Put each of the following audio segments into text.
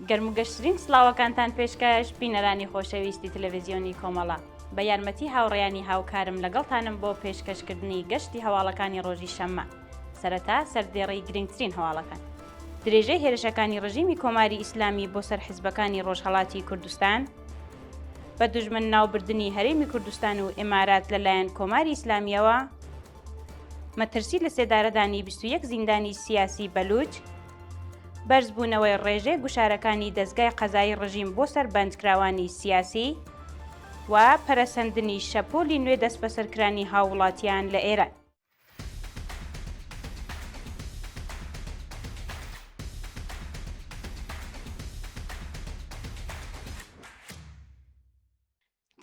گەرم و گەشترین سڵاوەکانتان پێشکەش بینەرانی خۆشەویستی تەلەڤیزیۆنی کۆمەڵە. بە یارمەتی هاوڕێیانی هاوکارم لەگەڵتانم بۆ پێشکەشکردنی گەشتی هەواڵەکانی ڕۆژی شەممە. سەرەتا سەردێڕی گرنگترین هەواڵەکان. درێژەی هێرشەکانی ڕژیمی کۆماری ئیسلامی بۆ سەر حیزبەکانی ڕۆژهەڵاتی کوردستان، بە دوژمن ناوبردنی هەرێمی کوردستان و ئیمارات لەلایەن کۆماری ئیسلامییەوە، مەترسی لەسێدارەدانی 21 زیندانی سیاسی بەلوچ، بەرزبوونەوەی ڕێژەی گوشارەکانی دەزگای قەزایی ڕژیم بۆ سەر بەندکراوانی سیاسی و پەرەسەندنی شەپۆلی نوێ دەستبەسەرکرانی هاووڵاتیان لە ئێران.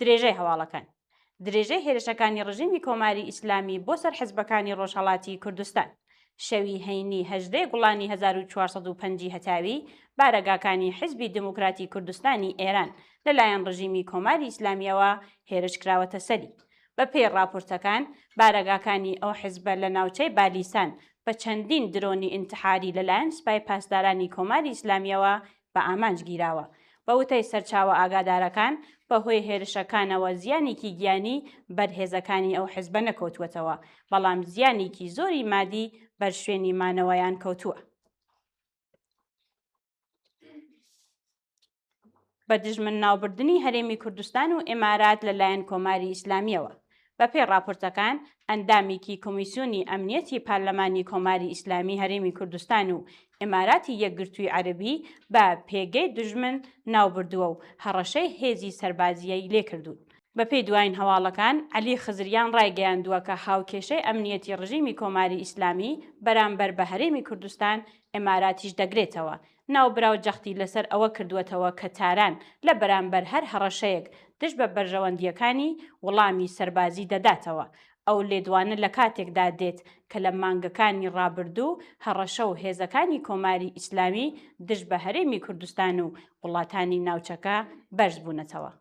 درێژەی هەواڵەکان درێژەی هێرشەکانی ڕژیمی کۆماری ئیسلامی بۆ سەر حزبەکانی ڕۆژهەڵاتی کوردستان شەوی هەینی 18 گوڵانی 1405 هەتاوی بارەگاکانی حزبی دموکراتی کوردستانی ئێران لەلایەن ڕژیمی کۆماری ئیسلامیەوە هێرش کراوەتە سەری. بە پێی ڕاپۆرتەکان بارەگاکانی ئەو حزبە لە ناوچەی بالیسان بە چەندین درۆنی ئینتحاری لەلایەن سپای پاسدارانی کۆماری ئیسلامیەوە بە ئامانج گیراوە. بە وتەی سەرچاوە ئاگادارەکان، بە هۆی هێرشەکانەوە زیانێکی گیانی بەر هێزەکانی ئەو حزبە نەکەوتووەتەوە، بەڵام زیانێکی زۆری مادی بەر شوێنی مانەوەیان کەوتووە. بە دژمن ناوبردنی هەرێمی کوردستان و ئیمارات لەلایەن کۆماری ئیسلامییەوە. بەپێی ڕاپۆرتەکان، ئەندامێکی کۆمیسیۆنی ئەمنیەتی پارلەمانی کۆماری ئیسلامی هەرێمی کوردستان و ئیماراتی یەکگرتووی عەرەبی بە پێگەی دوژمن ناوبردووە و هەڕەشەی هێزی سەربازیی لێکردوون. بەپێی دوایین هەواڵەکان، عەلی خزریان ڕایگەیاندووە کە هاوکێشەی ئەمنیەتی ڕژیمی کۆماری ئیسلامی بەرامبەر بە هەرێمی کوردستان، ئیماراتیش دەگرێتەوە. ناوبراو جەختی لەسەر ئەوە کردووەتەوە کە تاران لە بەرامبەر هەر هەڕەشەیەک دژ بە بەرژەوەندییەکانی، وڵامی سەربازی دەداتەوە. ئەو لێدوانە لە کاتێکدا دێت کە لە مانگەکانی ڕابردوو هەڕەشە و هێزەکانی کۆماری ئیسلامی دژ بە هەرێمی کوردستان و وڵاتانی ناوچەکە بەرز بوونەتەوە.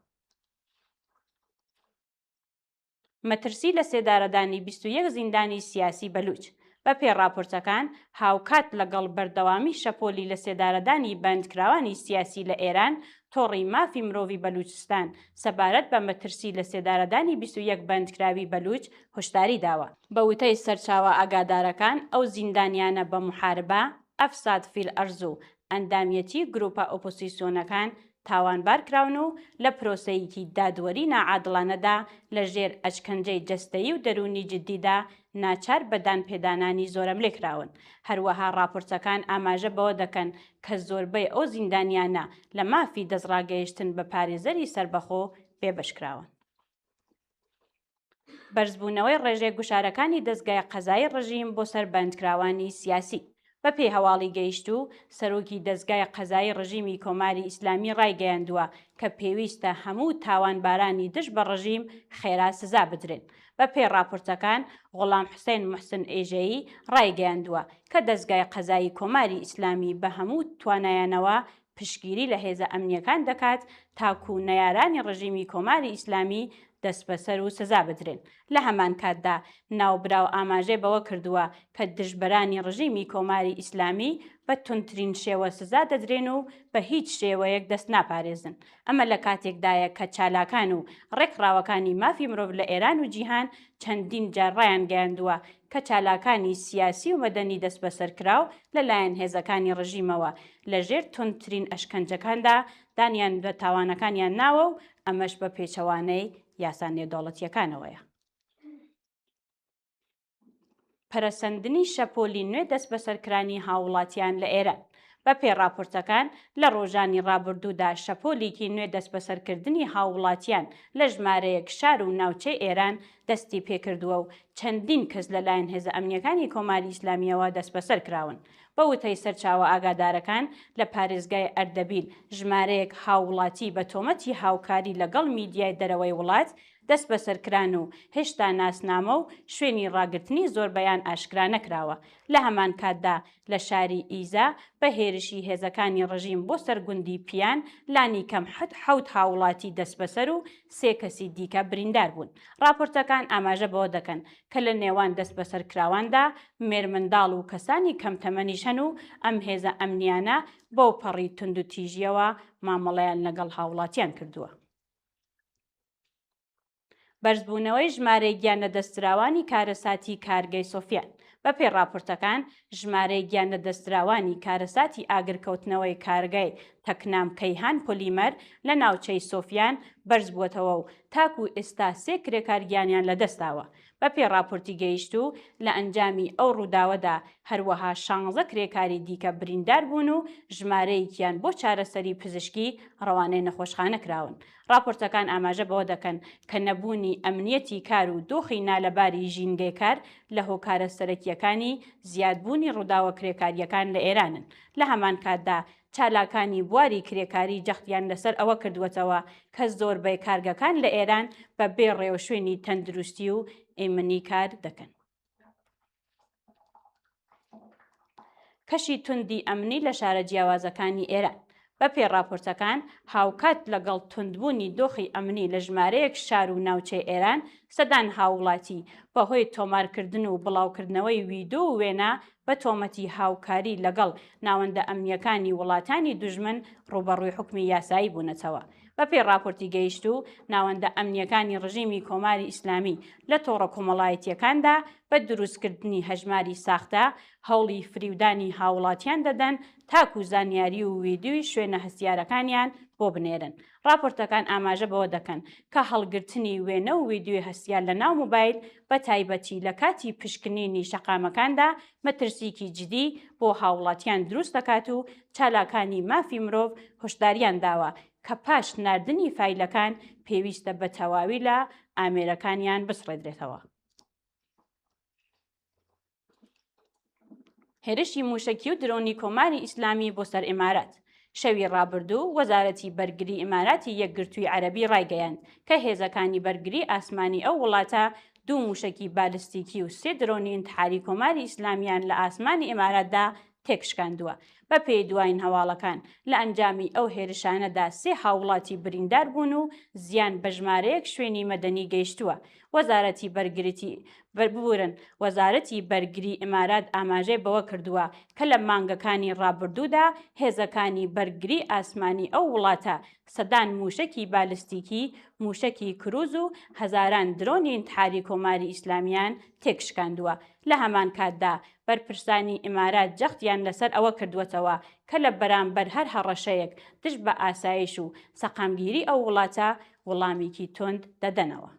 مەترسی لەسێدارەدانی 21 زیندانی سیاسی بەلوچ. بەپێی ڕاپۆرتەکان، هاوکات لەگەڵ بەردەوامی شەپۆلی لەسێدارەدانی بەندکراوانی سیاسی لە ئێران، تۆڕی مافی مرۆڤی بەلوچستان سەبارەت بە مەترسی لەسێدارەدانی 21 بەندکراوی بەلوچ هۆشداری داوە. بە وتەی سەرچاوە ئاگادارەکان، ئەو زیندانیانە بە محاربە، افساد فی الارض و ئەندامیەتی گروپە ئۆپۆسیسیۆنەکان تاوانبار کراون و لە پرۆسەیەکی دادوەری ناعادڵانەدا لە ژێر ئەشکەنجەی جەستەیی و دەروونی جددیدا ناچار بە دانپێدانانی زۆرەملێ کراون. هەروەها ڕاپۆرتەکان ئاماژە بەوە دەکەن کە زۆربەی ئەو زیندانیانە لە مافی دەستڕاگەیشتن بە پارێزەری سەربەخۆ بێبەش کراون. بەرزبوونەوەی ڕێژەی گوشارەکانی دەزگای قەزایی ڕژیم بۆ سەر بەندکراوانی سیاسی. بەپێی هەواڵی گەیشتوو، سەرۆکی دەزگای قەزایی ڕژیمی کۆماری ئیسلامی ڕایگەیاندووە کە پێویستە هەموو تاوانبارانی دژ بە ڕژیم خێرا سزا بدرێن. بەپێی ڕاپۆرتەکان، غوڵام حوسێن موحسن ئێژەیی ڕایگەیاندووە کە دەزگای قەزایی کۆماری ئیسلامی بە هەموو توانایانەوە پشتگیری لە هێزە ئەمنییەکان دەکات تاکوو نەیارانی ڕژیمی کۆماری ئیسلامی دەستبەسەر و سزا بدرێن. لە هەمان کاتدا ناوبراو ئاماژەی بەوە کردووە کە دژبەرانی ڕژیمی کۆماری ئیسلامی بە توندترین شێوە سزا دەدرێن و بە هیچ شێوەیەک دەست ناپارێزن. ئەمە لە کاتێکدایە کە چالاکان و ڕێکخراوەکانی مافی مرۆڤ لە ئێران و جیهان چەندین جار ڕایانگەیاندووە کە چالاکانی سیاسی و مەدەنی دەستبەسەرکراو لە لایەن هێزەکانی ڕژیمەوە لە ژێر توندترین ئەشکەنجەکاندا دانیان بە تاوانەکانیان ناوە و ئەمەش بە پێچەوانەی یاسا نێودەوڵەتییەکانەوەیە. پەرەسەندنی شەپۆلی نوێ دەستبەسەرکرانی هاووڵاتیان لە ئێران. بەپێی ڕاپۆرتەکان، لە ڕۆژانی ڕابردوودا شەپۆلێکی نوێ دەستبەسەرکردنی هاووڵاتیان لە ژمارەیەک شار و ناوچەی ئێران دەستی پێکردووە و چەندین کەس لەلایەن هێزە ئەمنییەکانی کۆماری ئیسلامییەوە دەستبەسەر کراون. بە وتەی سەرچاوە ئاگادارەکان، لە پارێزگای ئەردەبیل ژمارەیەک هاووڵاتی بە تۆمەتی هاوکاری لەگەڵ میدیای دەرەوەی وڵات دەستبەسەرکران و هێشتا ناسنامە و شوێنی ڕاگرتنی زۆربەیان ئاشکرا نەکراوە. لە هەمان کاتدا لە شاری ئیزە بە هێرشی هێزەکانی ڕژیم بۆ سەر گوندی پیان لانیکەم حەوت هاووڵاتی دەستبەسەر و سێ کەسی دیکە بریندار بوون. ڕاپۆرتەکان ئاماژە بەوە دەکەن کە لە نێوان دەستبەسەرکراواندا مێرمنداڵ و کەسانی کەم تەمەنیش هەن و ئەم هێزە ئەمنییانە بەوپەڕی توندوتیژییەوە مامەڵەیان لەگەڵ هاووڵاتیان کردووە. بەرزبوونەوەی ژمارەی گیانلەدەستدراوانی کارەساتی کارگەی سۆفیان بەپێی ڕاپۆرتەکان، ژمارەی گیانلەدەستدراوانی کارەساتی ئاگرکەوتنەوەی کارگەی تەکنام کەیهان پۆلیمەر لە ناوچەی سۆفیان بەرزبووەتەوە و تاکوو ئێستا سێ کرێکار گیانیان لەدەستداوە. بەپێی ڕاپۆرتی گەیشتوو، لە ئەنجامی ئەو ڕووداوەدا هەروەها شانزە کرێکاری دیکە بریندار بوون و ژمارەیەکیان بۆ چارەسەری پزیشکی ڕەوانەی نەخۆشخانە کراون. ڕاپۆرتەکان ئاماژە بەوە دەکەن کە نەبوونی ئەمنیەتی کار و دۆخی نالەباری ژینگەی کار لە هۆکارە سەرەکییەکانی زیادبوونی ڕووداوە کرێکارییەکان لە ئێرانن. لە هەمان کاتدا چالاکانی بواری کرێکاری جەختیان لەسەر ئەوە کردووەتەوە کە زۆربەی کارگەکان لە ئێران بە بێ ڕێوشوێنی تەندروستی و ئیمنی کار دەکەن. کەشی توندی ئەمنی لە شارە جیاوازەکانی ئێران. بەپێی ڕاپۆرتەکان، هاوکات لەگەڵ توندبوونی دۆخی ئەمنی لە ژمارەیەک شار و ناوچەی ئێران، سەدان هاووڵاتی بەهۆی تۆمارکردن و بڵاوکردنەوەی ویدۆ و وێنە بە تۆمەتی هاوکاری لەگەڵ ناوەندە ئەمنییەکانی وڵاتانی دوژمن ڕووبەڕووی حوکمی یاسایی بوونەتەوە. بەپێی ڕاپۆرتی گەیشتوو، ناوەندە ئەمنییەکانی ڕژیمی کۆماری ئیسلامی لە تۆڕە کۆمەڵایەتییەکاندا بە دروستکردنی هەژماری ساختە هەوڵی فریودانی هاووڵاتیان دەدەن تاکوو زانیاری و ویدیۆی شوێنە هەستیارەکانیان بۆ بنێرن. ڕاپۆرتەکان ئاماژە بەوە دەکەن کە هەڵگرتنی وێنە و ویدیۆی هەستیار لە ناو مۆبایل بە تایبەتی لە کاتی پشکنینی شەقامەکاندا مەترسیکی جدی بۆ هاووڵاتیان دروست دەکات و چالاکانی مافی مرۆڤ هۆشداریان داوە کە پاش ناردنی فایلەکان پێویستە بە تەواوی لە ئامێرەکانیان بسڕێدرێتەوە. هێرشی مووشەکی و درۆنی کۆماری ئیسلامی بۆ سەر ئیمارات شەوی ڕابردوو وەزارەتی بەرگری ئیماراتی یەکگرتووی عەرەبی ڕایگەیاند کە هێزەکانی بەرگری ئاسمانی ئەو وڵاتە دوو مووشەکی بالستیکی و سێ درۆنی ئینتحاری کۆماری ئیسلامیان لە ئاسمانی ئیماراتدا تێکشکاندووە. بەپێی دواین هەواڵەکان، لە ئەنجامی ئەو هێرشانەدا سێ هاووڵاتی بریندار بوون و زیان بە ژمارەیەک شوێنی مەدەنی گەیشتووە. وەزارەتی بەرگریی ببورن وەزارەتی بەرگری ئیمارات ئاماژەی بەوە کردووە کە لە مانگەکانی ڕابردوودا هێزەکانی بەرگری ئاسمانی ئەو وڵاتە سەدان مووشەکی بالستیکی، مووشەکی کروز و هەزاران درۆنی ئینتحاری کۆماری ئیسلامیان تێکشکاندووە. لە هەمان کاتدا بەرپرسانی ئیمارات جەختیان لەسەر ئەوە کردووەتەوە کە لە بەرامبەر هەر هەڕەشەیەک دژ بە ئاسایش و سەقامگیری ئەو وڵاتە وڵامێکی توند دەدەنەوە.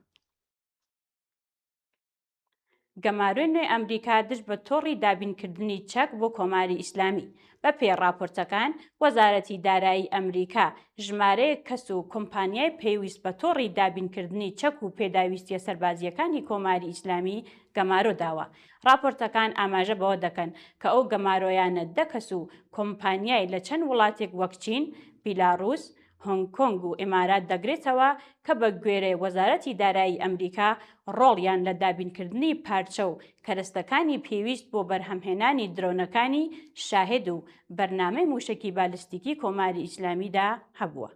گەمارۆی نوێی ئەمریکا دژ بە تۆڕی دابینکردنی چەک بۆ کۆماری ئیسلامی. بەپێی ڕاپۆرتەکان، وەزارەتی دارایی ئەمریکا ژمارەیەک کەس و کۆمپانیای پەیوست بە تۆڕی دابینکردنی چەک و پێداویستییە سەربازییەکانی کۆماری ئیسلامی گەمارۆ داوە. ڕاپۆرتەکان ئاماژە بەوە دەکەن کە ئەو گەمارۆیانە دە کەس و کۆمپانیای لە چەند وڵاتێک وەک چین، بیلاڕووس، هۆنگ کۆنگ و ئیمارات دەگرێتەوە کە بە گوێرەی وەزارەتی دارایی ئەمریکا ڕۆڵیان لە دابینکردنی پارچە و کەرەستەکانی پێویست بۆ بەرهەمهێنانی درۆنەکانی شاهد و بەرنامەی مووشەکی بالستیکی کۆماری ئیسلامیدا هەبووە.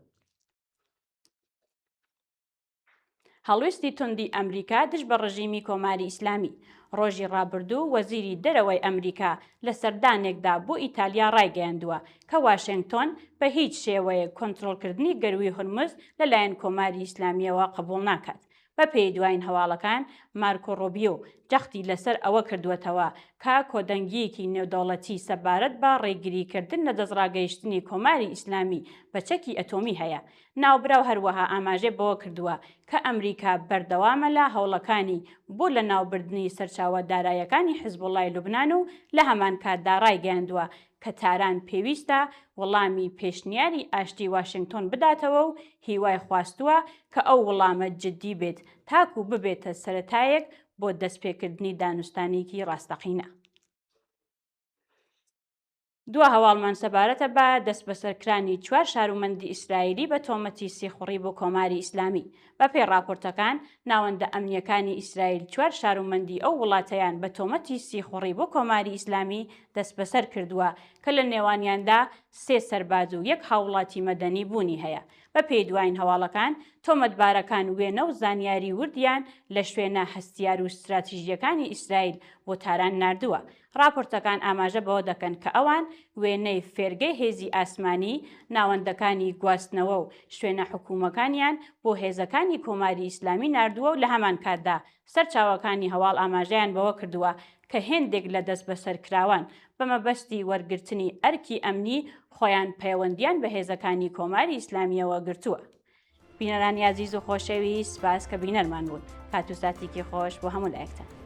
هەڵوێستی توندی ئەمریکا دژ بە ڕژیمی کۆماری ئیسلامی. ڕۆژی ڕابردوو وەزیری دەرەوەی ئەمریکا لە سەردانێکدا بۆ ئیتالیا ڕایگەیاندووە کە واشێنگتۆن بە هیچ شێوەیەک کۆنترۆڵکردنی گەرووی هورمز لەلایەن کۆماری ئیسلامییەوە قبوڵ ناکات. بەپێی دواین هەواڵەکان، مارکۆ ڕۆبیۆ جەختی لەسەر ئەوە کردووەتەوە کە کۆدەنگییەکی نێودەوڵەتی سەبارەت بە ڕێگریکردن لە دەستڕاگەیشتنی کۆماری ئیسلامی بە چەکی ئەتۆمی هەیە. ناوبراو هەروەها ئاماژەی بەوە کردووە کە ئەمریکا بەردەوامە لە هەوڵەکانی بۆ لەناوبردنی سەرچاوە داراییەکانی حزبوڵای لوبنان و لە هەمان کاتدا ڕایگەیاندووە کە تاران پێویستە وڵامی پێشنیاری ئاشتی واشێنگتۆن بداتەوە و هیوای خواستووە کە ئەو وڵامە جددی بێت تاکوو ببێتە سەرەتایەک بۆ دەستپێکردنی دانوستانێکی ڕاستەقینە. دوا هەواڵمان سەبارەتە بە دەستبەسەرکرانی چوار شارومەندی ئیسرائیلی بە تۆمەتی سیخوڕی بۆ کۆماری ئیسلامی. بەپێی ڕاپۆرتەکان، ناوەندە ئەمنییەکانی ئیسرائیل چوار شارومەندی ئەو وڵاتەیان بە تۆمەتی سیخوڕی بۆ کۆماری ئیسلامی دەستبەسەر کردووە کە لە نێوانیاندا سێ سەرباز و یەک هاووڵاتی مەدەنی بوونی هەیە. بەپێی دواین هەواڵەکان، تۆمەتبارەکان وێنە و زانیاری وردیان لە شوێنە هەستیار و ستراتیژییەکانی ئیسرائیل بۆ تاران ناردووە. ڕاپۆرتەکان ئاماژە بەوە دەکەن کە ئەوان وێنەی فێرگەی هێزی ئاسمانی، ناوەندەکانی گواستنەوە و شوێنە حکوومەکانیان بۆ هێزەکانی کۆماری ئیسلامی ناردووە و لە هەمان کاتدا سەرچاوەکانی هەواڵ ئاماژەیان بەوە کردووە کە هێندێک لە دەستبەسەرکراوان بە مەبەستی وەرگرتنی ئەرکی ئەمنی خۆیان پەیوەندییان بە هێزەکانی کۆماری ئیسلامییەوە گرتووە. بینەرانی ئازیز و خۆشەویست سپاس کە بینەرمان بوون. کات و ساتێکی خۆش بۆ هەموو لایەکتان.